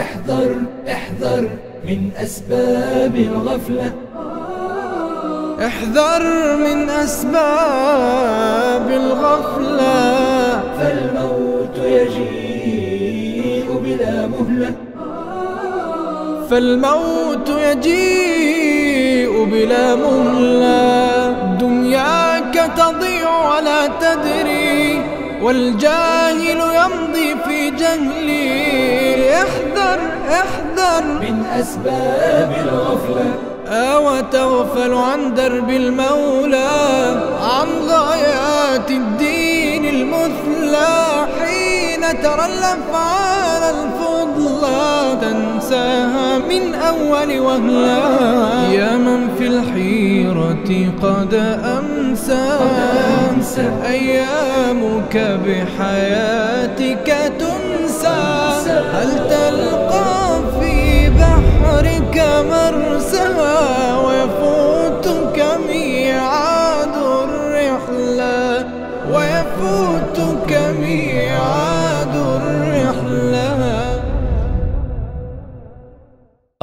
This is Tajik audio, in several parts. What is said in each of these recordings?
احذر احذر من أسباب الغفلة. احذر من أسباب الغفلة، فالموت يجيء بلا مهلة. فالموت يجيء بلا مهلة. دنياك تضيع ولا تدري، والجاهل يمضي في جهلي. احذر احذر من أسباب الغفلة. وتغفل عن درب المولى، عن غايات الدين المثلى. حين ترى الأفعال الفضلى تنساها من أول وهلة. يا من في الحيرة قد أمسى، أيامك بحياتك تنسى. هل تلقى في بحرك مرسى، ويفوتك ميعاد الرحلة، ويفوتك ميعاد الرحلة.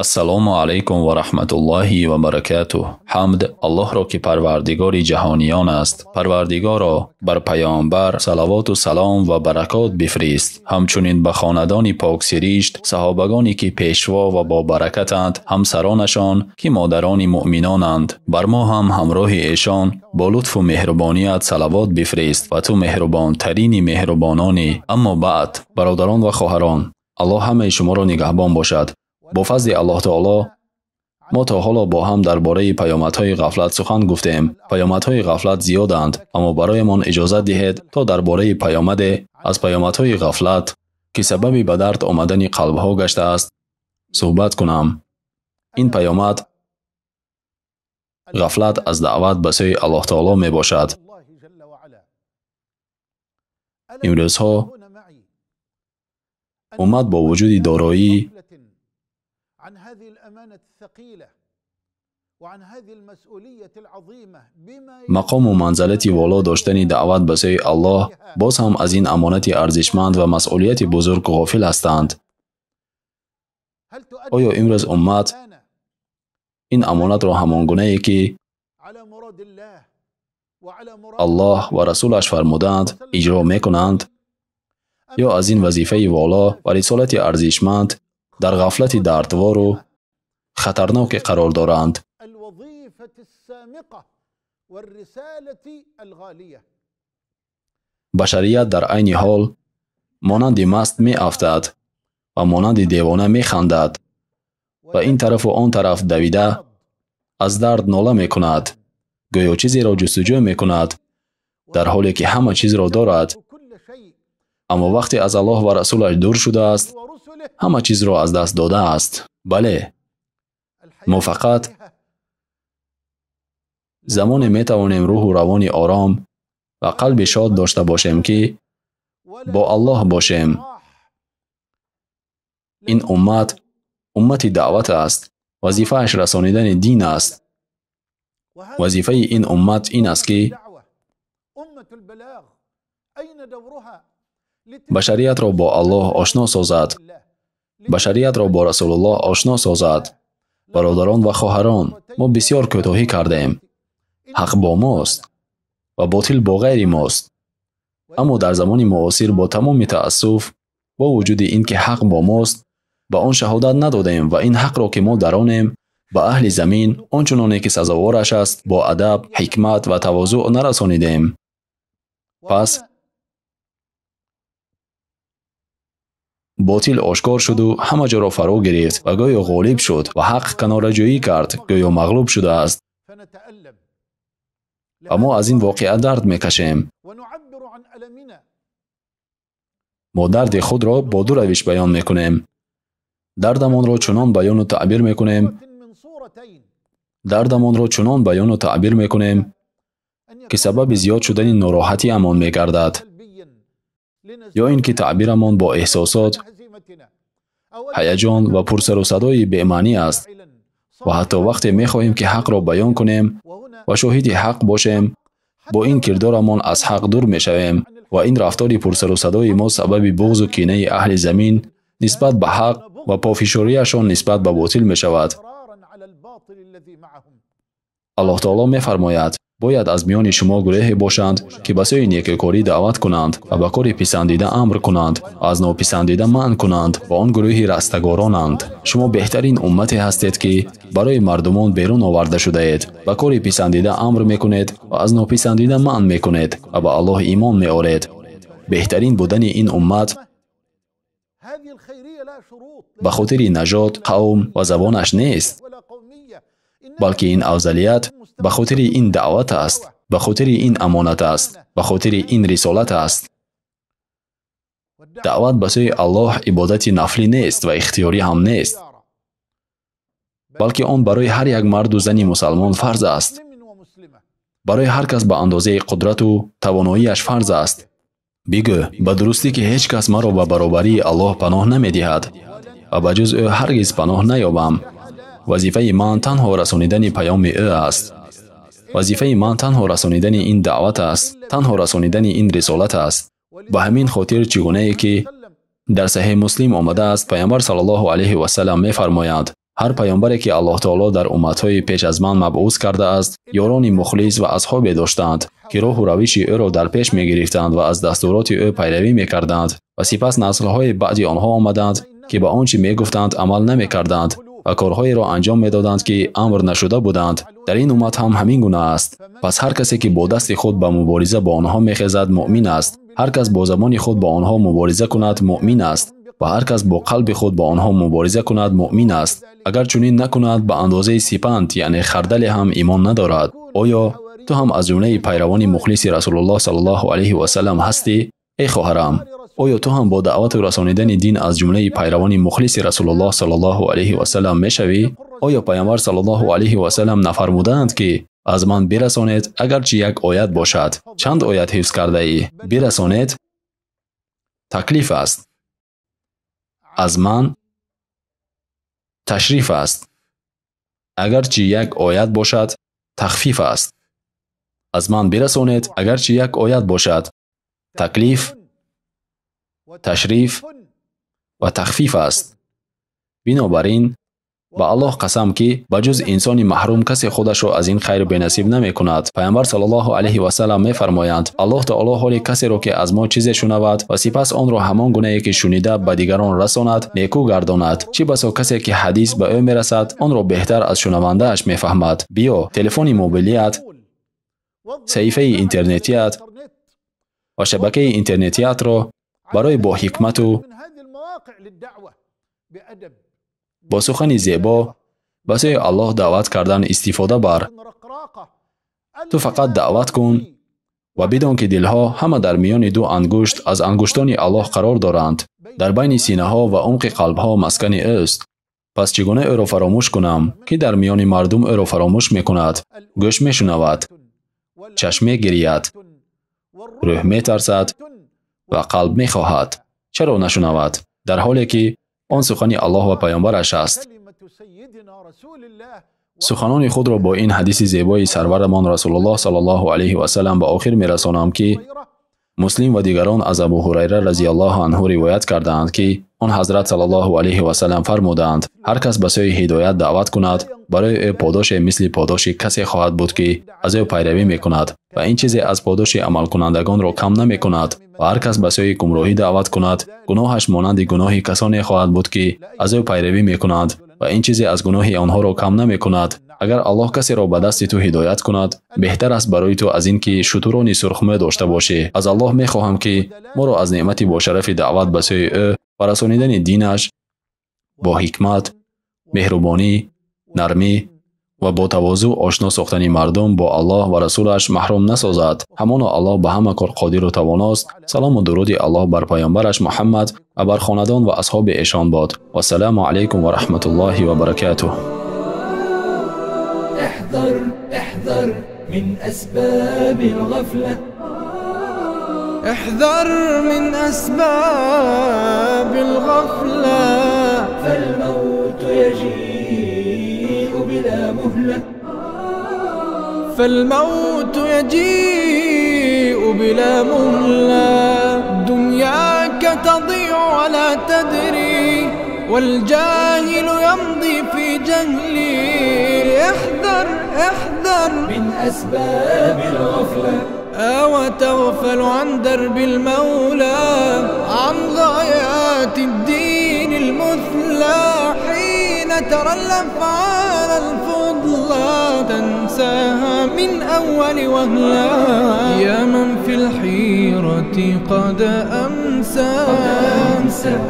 Ассалому алайкум ва раҳматуллоҳи ва баракатуҳ. Ҳамд Аллоҳро, ки парвардигори ҷаҳониён аст. Парвардигоро, бар паёмбар салавоту салом ва баракот бифирист, ҳамчунин ба хонадони поксиришт, саҳобагоне ки пешво ва бобаракатанд, ҳамсаронашон ки модарони муъминонанд. Бар мо ҳам ҳамроҳи эшон бо лутфу меҳрубоният салавот бифирист ва ту меҳрубонтарини меҳрубононӣ. Аммо баъд, бародарон ва хоҳарон, Аллоҳ ҳамаи шуморо нигаҳбон бошад. Бо фазли Аллоҳ таоло мо то ҳоло бо ҳам дар бораи паёмадҳои ғафлат сухан гуфтем. Паёмадҳои ғафлат зиёданд, аммо бароямон иҷозат диҳед то дар бораи паёмаде аз паёмадҳои ғафлат, ки сабаби ба дард омадани қалбҳо гаштааст, суҳбат кунам. Ин паёмад ғафлат аз даъват ба сӯи Аллоҳ таоло мебошад. Имрӯзҳо уммат бо вуҷуди дороӣ, мақому манзалати воло доштани даъват ба сӯи Аллоҳ, боз ҳам аз ин амонати арзишманд ва масъулияти бузург ғофил ҳастанд. Оё имрӯз уммат ин амонатро ҳамон гунае ки Аллоҳ ва расулаш фармудаанд иҷро мекунанд, ё аз ин вазифаи воло ва рисолати арзишманд дар ғафлати дардвору хатарноке қарор доранд? Башарият дар айни ҳол монанди маст меафтад ва монанди девона механдад ва ин тарафу он тараф давида аз дард нола мекунад, гӯё чизеро ҷустуҷӯ мекунад, дар ҳоле ки ҳама чизро дорад. Аммо вақте аз Аллоҳ ва расулаш дур шудааст, ҳама чизро аз даст додааст. Бале, мо фақат замоне метавонем рӯҳу равони ором ва қалби шод дошта бошем, ки бо Аллоҳ бошем. Ин уммат уммати даъват аст. Вазифааш расонидани дин аст. Вазифаи ин уммат ин аст, ки башариятро бо Аллоҳ ошно созад, башариятро бо Расулуллоҳ ошно созад. Бародарон ва хоҳарон, мо бисёр кӯтоҳӣ кардем. Ҳақ бо мост ва ботил бо ғайри мост. Аммо дар замони муосир бо тамоми таассуф, бо вуҷуди ин ки ҳақ бо мост, ба он шаҳодат надодем ва ин ҳақро ки мо даронем ба аҳли замин он чуноне ки сазовораш аст бо адаб, ҳикмат ва тавозӯъ нарасонидем. Пас ботил ошкор шуду ҳама ҷоро фаро гирифт ва гӯё ғолиб шуд ва ҳақ канораҷӯӣ кард, гӯё мағлуб шудааст. Ва мо аз ин воқеа дард мекашем. Мо дарди худро бо ду равиш баён мекунем. Дардамонро чунон баёну таъбир мекунем, дардамонро чунон баёну таъбир мекунем, ки сабаби зиёд шудани нороҳатиамон мегардад, ё ин ки таъбирамон бо эҳсосот, ҳаяҷон ва пурсару садои бемаънӣ аст. Ва ҳатто вақте мехоҳем ки ҳақро баён кунем ва шоҳиди ҳақ бошем, бо ин кирдорамон аз ҳақ дур мешавем. Ва ин рафтори пурсарусадои мо сабаби буғзу кинаи аҳли замин нисбат ба ҳақ ва пофишориашон нисбат ба ботил мешавад. Аллоҳ таоло мефармояд: бояд аз миёни шумо гурӯҳе бошанд, ки ба сӯи некӯкорӣ даъват кунанд ва ба кори писандида амр кунанд ва аз нописандида манъ кунанд ва он гурӯҳи растагоронанд. Шумо беҳтарин уммате ҳастед, ки барои мардумон берун оварда шудаед. Ба кори писандида амр мекунед ва аз нописандида манъ мекунед ва ба Аллоҳ имон меоред. Беҳтарин будани ин уммат ба хотири нажод, қавм ва забонаш нест, балки ин афзалият ба хотири ин даъват аст, ба хотири ин амонат аст, ба хотири ин рисолат аст. Даъват ба сӯи Аллоҳ ибодати нафлӣ нест ва ихтиёрӣ ҳам нест, балки он барои ҳар як марду зани мусалмон фарз аст. Барои ҳар кас ба андозаи қудрату тавоноияш фарз аст. Бигӯ, ба дурустӣ ки ҳеҷ кас маро ба баробарии Аллоҳ паноҳ намедиҳад ва ба ҷуз ӯ ҳаргиз паноҳ наёбам. Вазифаи ман танҳо расонидани паёми ӯ аст. Вазифаи ман танҳо расонидани ин даъват аст, танҳо расонидани ин рисолат аст. Ба ҳамин хотир чӣ гунае ки дар Саҳеҳ Муслим омадааст, Паёмбар саллаллоҳу алайҳи васаллам мефармоянд: ҳар паёмбаре ки Аллоҳ таоло дар умматҳои пеш аз ман мабъус кардааст, ёрони мухлис ва асҳобе доштанд, ки роҳу равиши ӯро дар пеш мегирифтанд ва аз дастуроти ӯ пайравӣ мекарданд ва сипас наслҳои баъди онҳо омаданд, ки ба он чӣ мегуфтанд амал намекарданд ва корҳоеро анҷом медоданд, ки амр нашуда буданд. Дар ин уммат ҳам ҳамин гуна аст. Пас ҳар касе ки бо дасти худ ба мубориза бо онҳо мехезад, муъмин аст. Ҳар кас бо забони худ бо онҳо мубориза кунад, муъмин аст. Ва ҳар кас бо қалби худ бо онҳо мубориза кунад, муъмин аст. Агар чунин накунад, ба андозаи сипанд, яъне хардале ҳам имон надорад. Оё ту ҳам аз ҷумлаи пайравони мухлиси Расулуллоҳ саллаллоҳу алайҳи васаллам ҳастӣ? Эй хоҳарам, оё ту ҳам бо даъвату расонидани дин аз ҷумлаи пайравони мухлиси Расулуллоҳ саллаллоҳу алайҳи васаллам мешавӣ? Оё Паёмбар саллаллоҳу алайҳи васаллам нафармудаанд, ки аз ман бирасонед, агарчи як оят бошад? Чанд оят ҳифз кардаӣ? Бирасонед таклиф аст. Аз ман ташриф аст. Агарчи як оят бошад, тахфиф аст. Аз ман бирасонед, агарчи як оят бошад. Таклиф, ташриф ва тахфиф аст. Бинобар ин, ба Аллоҳ қасам, ки ба ҷуз инсони маҳрум касе худашро аз ин хайр бенасиб намекунад. Паёмбар саллаллоҳу алайҳи васаллам мефармоянд: Аллоҳ таоло ҳоли касеро, ки аз мо чизе шунавад ва сипас онро ҳамон гунае ки шунида ба дигарон расонад, некӯ гардонад. Чӣ басо касе ки ҳадис ба ӯ мерасад, онро беҳтар аз шунавандааш мефаҳмад. Биё, телефони мобилият, саҳифаи интернетият ва шабакаи интернетиятро барои бо ҳикмату бо сухани зебо ба сӯи Аллоҳ даъват кардан истифода бар. Ту фақат даъват кун ва бидон, ки дилҳо ҳама дар миёни ду ангушт аз ангуштони Аллоҳ қарор доранд. Дар байни синаҳо ва умқи қалбҳо маскани ӯст. Пас чӣ гуна ӯро фаромӯш кунам, ки дар миёни мардум ӯро фаромӯш мекунад? Гӯш мешунавад, чашм мегирияд, рӯҳ метарсад ва қалб мехоҳад. Чаро нашунавад, дар ҳоле ки он сухани Аллоҳ ва паёмбараш аст? Суханони худро бо ин ҳадиси зебои сарварамон Расулуллоҳ саллаллоҳу алайҳи васаллам ба охир мерасонам, ки Муслим ва дигарон аз Абу Ҳурайра разияллоҳу анҳу ривоят кардаанд, ки он ҳазрат саллаллоҳу алайҳи васаллам фармудаанд: ҳар кас ба сӯи ҳидоят даъват кунад, барои ӯ подоше мисли подоши касе хоҳад буд, ки аз ӯ пайравӣ мекунад ва ин чизе аз подоши амалкунандагонро кам намекунад. Ва ҳар кас ба сӯи гумроҳӣ даъват кунад, гуноҳаш монанди гуноҳи касоне хоҳад буд, ки аз ӯ пайравӣ мекунанд ва ин чизе аз гуноҳи онҳоро кам намекунад. Агар Аллоҳ касеро ба дасти ту ҳидоят кунад, беҳтар аст барои ту аз ин ки шутурони сурхмӯ дошта бошӣ. Аз Аллоҳ мехоҳам, ки моро аз неъмати бошарафи даъват ба сӯи ӯ ва расонидани динаш бо ҳикмат, меҳрубонӣ, нармӣ ва бо тавозӯъ ошно сохтани мардум бо Аллоҳ ва расулаш маҳрум насозад. Ҳамоно Аллоҳ ба ҳама кор қодиру тавоност. Салому дуруди Аллоҳ бар паёмбараш Муҳаммад ва бар хонадон ва асҳоби эшон бод. Вассалому алайкум ва раҳматуллоҳи ва баракатуҳ. احذر احذر من أسباب الغفلة. احذر من أسباب الغفلة، فالموت يجيء بلا مهلة. فالموت يجيء بلا مهلة. دنياك تضيع ولا تدري، والجاهل يمضي في جهلي. احذر احذر من أسباب الغفلة، أو تغفل عن درب المولى، عن غايات الدين المثلى. حين ترى الأفعال الفضلى تنساها من أول وهلة. يا من في الحيرة قد أمسى،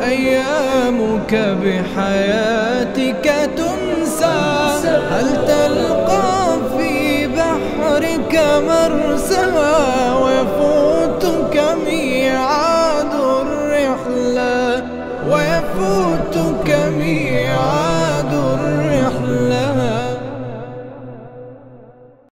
أيامك بحياتك تنسى. هل تلقى في بحرك مرسى؟